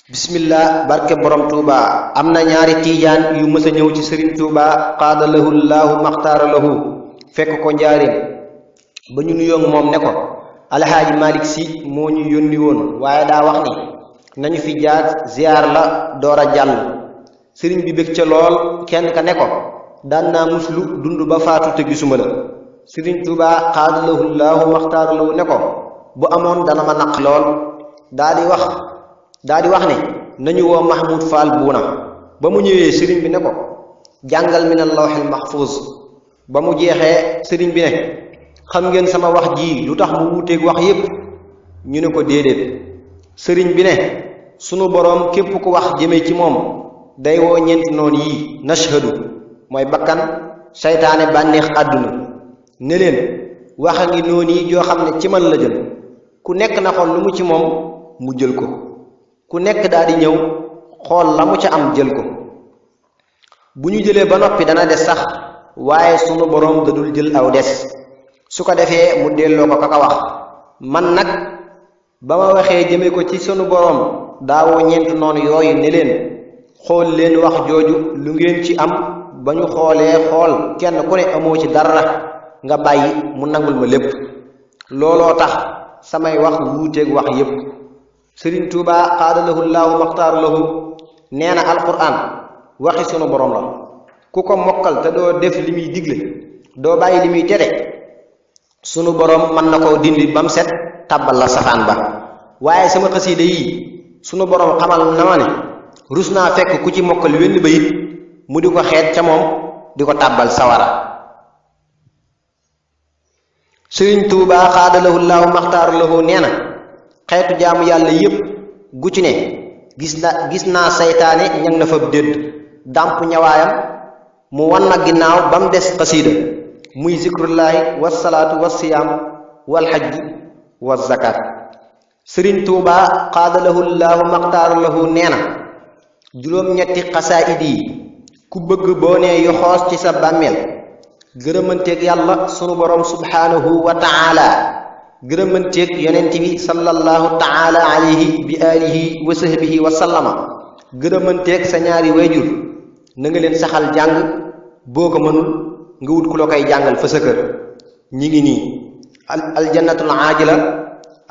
bismillah barke borom Touba am na ñaari tiijaan yu mës a ñëw ci Serigne Touba qaada lahu llaahu maxtaara lahu fekk ko njaareem ba ñu nuyoog moom ne ko alxaaji Malick si moo ñu yónni woon waaye daa wax ni nañu fi jaar ziar la door a jàll. sëriñ bi bég ca lool kenn ka ne ko daan naa muslu dund ba faatu te gisuma la. Serigne Touba qaada lahu llaahu maxtaara lahu ne ko bu amoon dana ma naq lool. daa di wax ne nañu woo Mahmoud Fall buuna ba mu ñëwee sëriñ bi ne ko jàngal min al-lawhil mahfuz ba mu jeexee sëriñ bi ne xam ngeen sama wax ji lu tax mu wuuteeg wax yépp ñu ne ko déedéet. sëriñ bi ne sunu boroom képp ku wax jëme ci moom day woo ñeenti noon yii nashhadu mooy bakkan seytaane bànneex àdduna ne leen wax a ngi noon yi joo xam ne ci man la jëm ku nekk na xool lu mu ci moom mu jël ko ku nekk daal di ñëw xool la mu ca am jël ko bu ñu jëlee ba noppi dana des sax waaye sunu boroom da dul jël aw des su ko defee mu delloo ko ka wax. man nag ba ma waxee jëme ko ci sunu boroom daawoo ñeent noonu yooyu ne leen xool leen wax jooju lu ngeen ci am ba ñu xoolee xool kenn ku ne amoo ci dara nga bàyyi mu nangul ma lépp looloo tax samay wax wuuteeg wax yépp. Sëriñ Tuuba qaada lahu llaahu maxtaaru lahu nee na alquran waxi sunu borom la ku ko mokkal te doo def li muy digle doo bàyyi li muy tere sunu borom mën na koo dindi ba mu set tàbbal la safaan ba. waaye sama xasiida yi sunu borom xamal na ma ne rus naa fekk ku ci mokkal wenn bayit mu di ko xeet ca moom di ko tàbbal sawara. Sëriñ Tuuba qaada lahu llaahu maxtaaru lahu nee na xeetu jaamu yàlla yépp gu ci ne gis naa saytaane ñang na fa dédd dàmp ñawaayam mu wan na ginnaaw ba mu des xasiida muy zikrullaahi wasalaatu wasiyaam walxajji wa zakat. Sëriñ Tuuba qaada lahu llaahu maxtaaru lahu nee na juróom-ñetti xasaayid yi ku bëgg boo nee yoxoos ci sa bàmmeel gërëmanteeg yàlla sunu borom subhaanahu wa taala gërëmanteeg yonent bi sallallahu taala alayhi bi alihi wa sahbihi wa sallama gërëmanteeg sa ñaari wayjur na nga leen saxal jàng boo ko mënul nga wut ku la koy jàngal fa sa kër. ñi ngi nii aljannatul aajila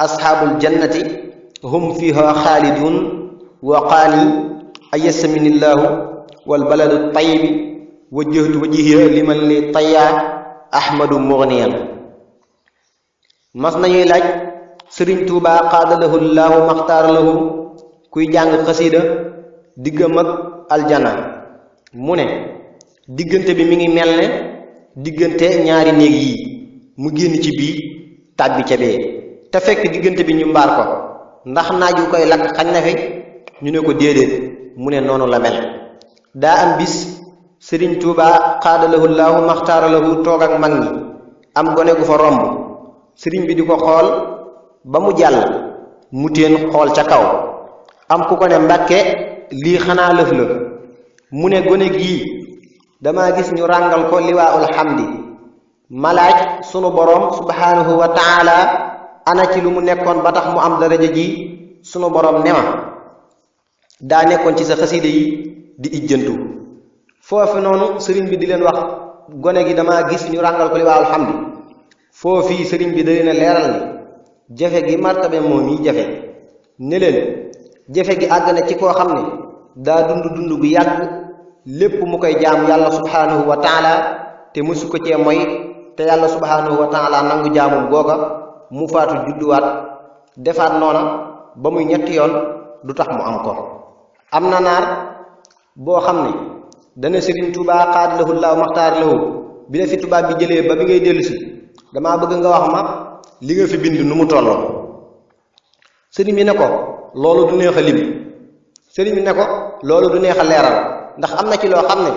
asxaabul jannati hum fiha xaalidun wa qaani ayasaminillahu wal baladu tayibi wajjahtu wajhiya liman li tayya ahmadu mughniyan. mas nañuy laaj Sëriñ Tuuba qaada lahu llaahu maxtaara lahu kuy jàng xasiida diggam ak aljana mu ne diggante bi mi ngi mel ne diggante ñaari néeg yi mu génn ci bii tàbbi ca bee te fekk diggante bi ñu mbaar ko ndax naaj wu koy lakk xañ na fi ñu ne ko déedéet mu ne noonu la mel. daa am bis Sëriñ Tuuba qaada lahu llaahu maxtaara lahu toog ak mag ñi am gone gu fa romb sëriñ bi di ko xool ba mu jàll mu teen xool ca kaw am ku ko ne mbàkke lii xanaa lëf la mu ne gone gii dama gis ñu ràngal ko liwaaul xamdi malaaj sunu boroom subhaanahu wa taala ana ci lu mu nekkoon ba tax mu am daraja ji sunu boroom ne ma daa nekkoon ci sa xasida yi di ijjantu. foofu noonu sëriñ bi di leen wax gone gi dama gis ñu ràngal ko liwaaul xamdi foofii sëriñ bi da leen a leeral ni jafe gi martabe moom yi jafe ne leen jafe gi àgg na ci koo xam ne daa dund gu yàgg lépp mu koy jaamu yàlla subhaanahu wa taala te mësu ko cee moy te yàlla subhaanahu wa taala nangu jaamum googa mu faatu judduwaat defaat noona ba muy ñetti yoon du tax mu am ko. am na naar boo xam ne dana Sëriñ Tuuba qaada lahu llaahu maxtaara lahu bi la fi tubaab bi jëlee ba bi ngay dellu si damaa bëgg nga wax ma li nga fi bind nu mu tolloo. sëriñ bi ne ko loolu du neex a lim. sëriñ bi ne ko loolu du neex a leeral ndax am na ci loo xam ne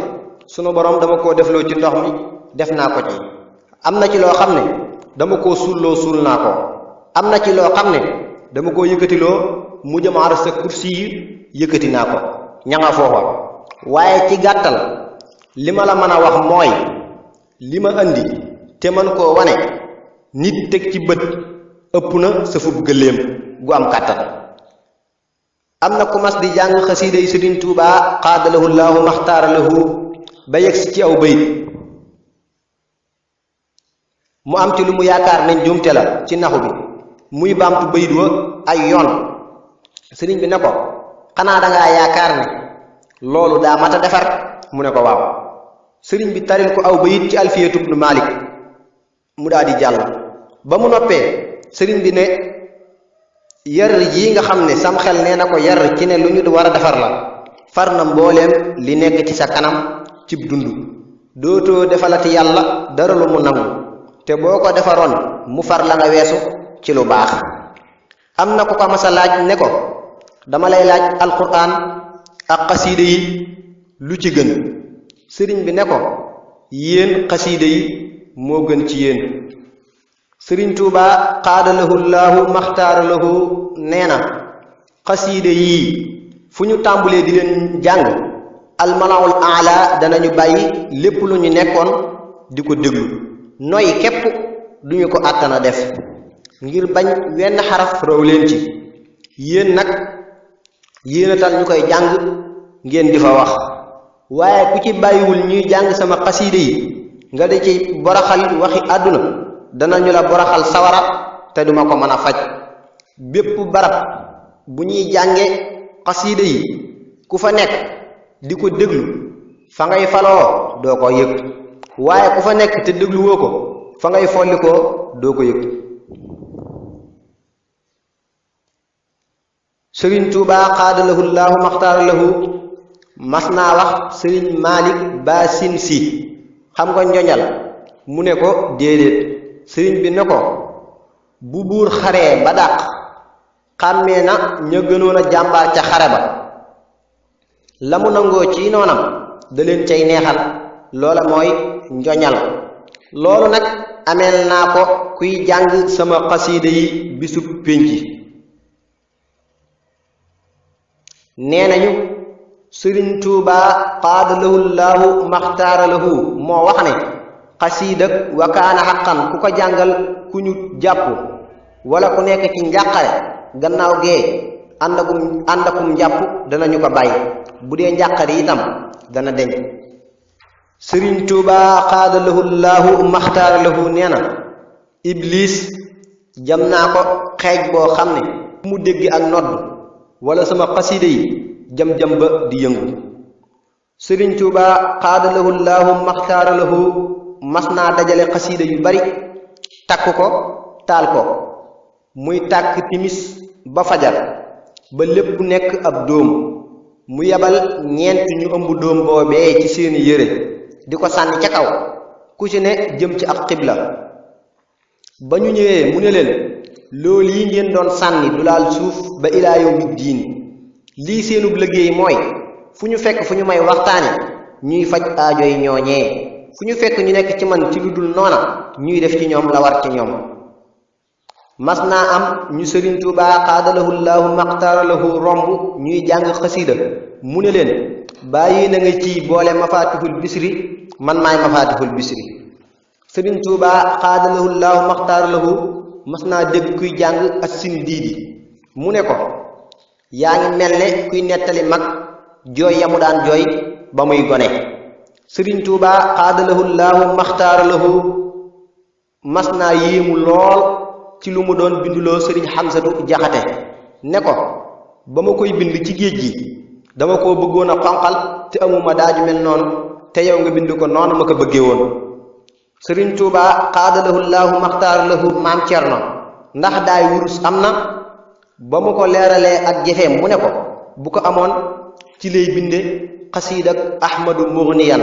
sunu borom dama koo defloo ci ndox mi def naa ko ci. am na ci loo xam ne dama koo suulloo suul naa ko. am na ci loo xam ne dama koo yëkkatiloo mu jëm aras sa kursi yi yëkkati naa ko ña nga foofa. waaye ci gàttal li ma la mën a wax mooy li ma andi te man koo wane nit teg ci bët ëpp na sëfub gëléem gu am kàttan. am na ku mas di jàng xasiida yi Sëriñ Tuubaa xaadalahu llaahu maxtaara lahu ba yegsi ci aw bayit mu am ci lu mu yaakaar ne njuumte la ci naxu bi muy baamtu bayit wa ay yoon sëriñ bi ne ko xanaa dangaa yaakaar ne loolu daa mat a defar mu ne ko waaw sëriñ bi taril ko aw bayit ci alfiyatu ibnu Malik mu daal di jàll ba mu noppee sëriñ bi ne yar yi nga xam ne sam xel nee na ko yar ci ne lu ñu war a defar la far na mbooleem li nekk ci sa kanam cib dund dootoo defalati yàlla dara lu mu nangu te boo ko defaroon mu far la nga weesu ci lu baax am na ku ko masa laaj ne ko dama lay laaj alquran ak xasiida yi lu ci gën sëriñ bi ne ko yéen xasiida yi moo gën ci yéen sëriñ Tuubaa xaadalahu llaahu maxtaara lahu nee na xasiida yii fu ñu tàmbulee di leen jàng almalaul aala danañu bàyyi lépp lu ñu nekkoon di ko déglu noy képp duñu ko àttana def ngir bañ wenn xaraf raw leen ci yéen nag yéenatal ñu koy jàng ngeen di fa wax waaye ku ci bàyyiwul ñuy jàng sama xasiida yi nga di ci boraxal waxi àdduna danañu la boraxal sawara te duma ko mën a faj bépp barab bu ñuy jànge xasiida yi ku fa nekk di ko déglu fa ngay faloo doo ko yëg waaye ku fa nekk te dégluwoo ko fa ngay follikoo doo ko yëg sëriñ Tuubaa xaadalahu llaahu maxtaara lahu mas naa wax sëriñ Malik Baasin Si xam nga njoñal mu ne ko déedéet sëriñ bi ne ko bu buur xaree ba dàq xàmmee na ña gënoon a jàmbaar ca xare ba la mu nangoo ci noonam da leen cay neexal loola mooy njoñal loolu nag ameel naa ko kuy jàng sama xasiida yi bisub pénc nee nañu sëriñ Tuubaa xaadalahu llaahu maxtaara lahu moo wax ne xasiidak wa kaana xaqan ku ko jàngal ku ñu jàpp wala ku nekk ci njàqare gannaaw gee àndakum njàpp danañu ko bàyyi bu dee njàqare itam dana deñ sëriñ Tuubaa xaadalahu llaahu maxtaara lahu nee na iblis jam naa ko xeej boo xam ne mu dégg ak nodd wala sama xasiida yi jam-jam ba di yëngu sëriñ Tuubaa xaadalahu llaahu maxtaara lahu mas naa dajale xasiida yu bari takk ko taal ko muy tàkk timis ba fajar ba lépp nekk ab dóom mu yebal ñeent ñu ëmb dóom boobee ci seeni yére di ko sànni ca kaw ku ci ne jëm ci ak xibla ba ñu ñëwee mu ne leen loolu yi ngeen doon sànni du laal suuf ba ilaa yawmi diin lii seenub liggéey mooy fu ñu fekk fu ñu may waxtaane ñuy faj aajo yi ñooñee fu ñu fekk ñu nekk ci man ci lu dul noona ñuy def ci ñoom la war ci ñoom mas naa am ñu sëriñ Tuubaa xaadalahu llaahu maxtaara lahu romb ñuy jàng xasiida mu ne leen bàyyi na nga ci boole mafaatihul bisri man maay mafaatihul bisri sëriñ Tuubaa xaadalahu llaahu maxtaara lahu mas naa dégg kuy jàng assin diidi mu ne ko yaa ngi mel ne kuy nettali mag jooy yamu daan jooy ba muy gone sëriñ Tuubaa xaadalahu llaahu maxtaara lahu mas naa yéemu lool ci lu mu doon binduloo sëriñ Xamsatu Jaxate ne ko ba ma koy bind ci géej gi dama koo bëggoon a xonqal te amuma daaju mel noonu te yow nga bind ko noonu ma ko bëggee woon sëriñ Tuubaa xaadalahu llaahu maxtaara lahu maam Cerno ndax daay wurus am na ba mu ko leeralee ak jëfeem mu ne ko bu ko amoon ci lay binde xasiidak Ahmadu Mugniyan